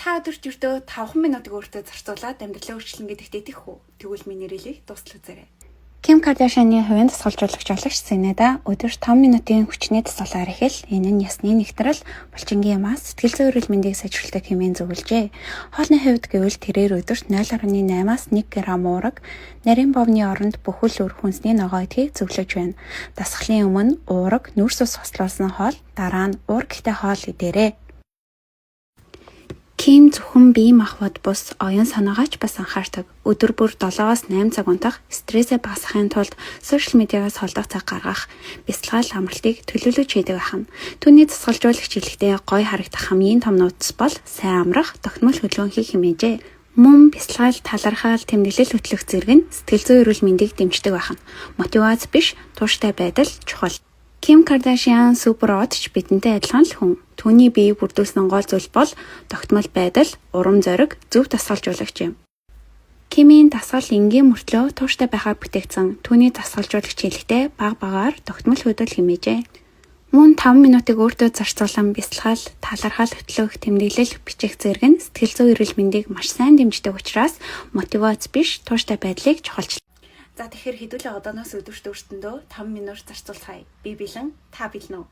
Та өдөрт ердөө 5 минутыг өөртөө зарцуулаад амьдралаа өөрчлөн гэдэгт итгэх үү? Тэгвэл миний reel ийг дуустал үзээрэй. Ким Кардашианы хувийн дасгалжуулагч Олагч Сенеда өдөрт 5 минутын хүчний дасгалаар эхэл, энэ нь ясны нэгтрэл, булчингийн мас, сэтгэл зүйн эрүүл мэндийг сайжруулдаг хэмээн зөвлөжээ. Хоолны хувьд гэвэл тэрээр өдөрт 0.8-аас 1 г уураг, нарийн бовны оронд бүхэл үр хүнсний ногоо идэхийг зөвлөж байна. Дасгалын өмнө уураг, нүүрс ус хослуулсан хоол, дараа нь уураг ихтэй хоол идээрэй. Ким зөвхөн бие махбод бус оюун санаагаа ч бас анхаардаг. Өдөр бүр 7-оос 8 цаг унтах, стрессээ багасгахын тулд social media гаас холдох цаг гаргах, бясалгал, амралтыг төлөвлөж хийдэг байх нь. Түүний дасгалжуулагч хэлэхдээ гоё харагдах хамгийн том нууц бол сайн амрах, тогтмол хөдөлгөөн хийх хэмээжээ. Мөн бясалгал, талархал, тэмдэглэл хөтлөх зэрэг нь сэтгэл зүйн эрүүл мэндийг дэмждэг байх нь. Мотивац биш, тууштай байдал чухал. Ким Кардашиан супер од ч бидэнтэй адилхан л хүн. Түүний биеийг бүрдүүлсэн гол зүйл бол тогтмол байдал, урам зориг, зөв дасгалжуулагч юм. Кимийн дасгал энгийн мөртлөө тууштай байхаар бүтээгдсэн. Түүний дасгалжуулагч хэлэхдээ бага багаар тогтмол хөдөл хэмээжээ. Мөн 5 минутыг өөртөө зарцуулан бясалгал, талархал хөтлөх, тэмдэглэл бичих зэрэг нь сэтгэл зүйн эрүүл мэндийг маш сайн дэмждэг учраас мотивац биш, тууштай байдлыг чухалчлаа. За, тэгэхээр хэдүүлээ одооноос өдөрт өөрсөндөө 5 минут зарцуулцгаая. Би бэлэн, та бэлэн үү?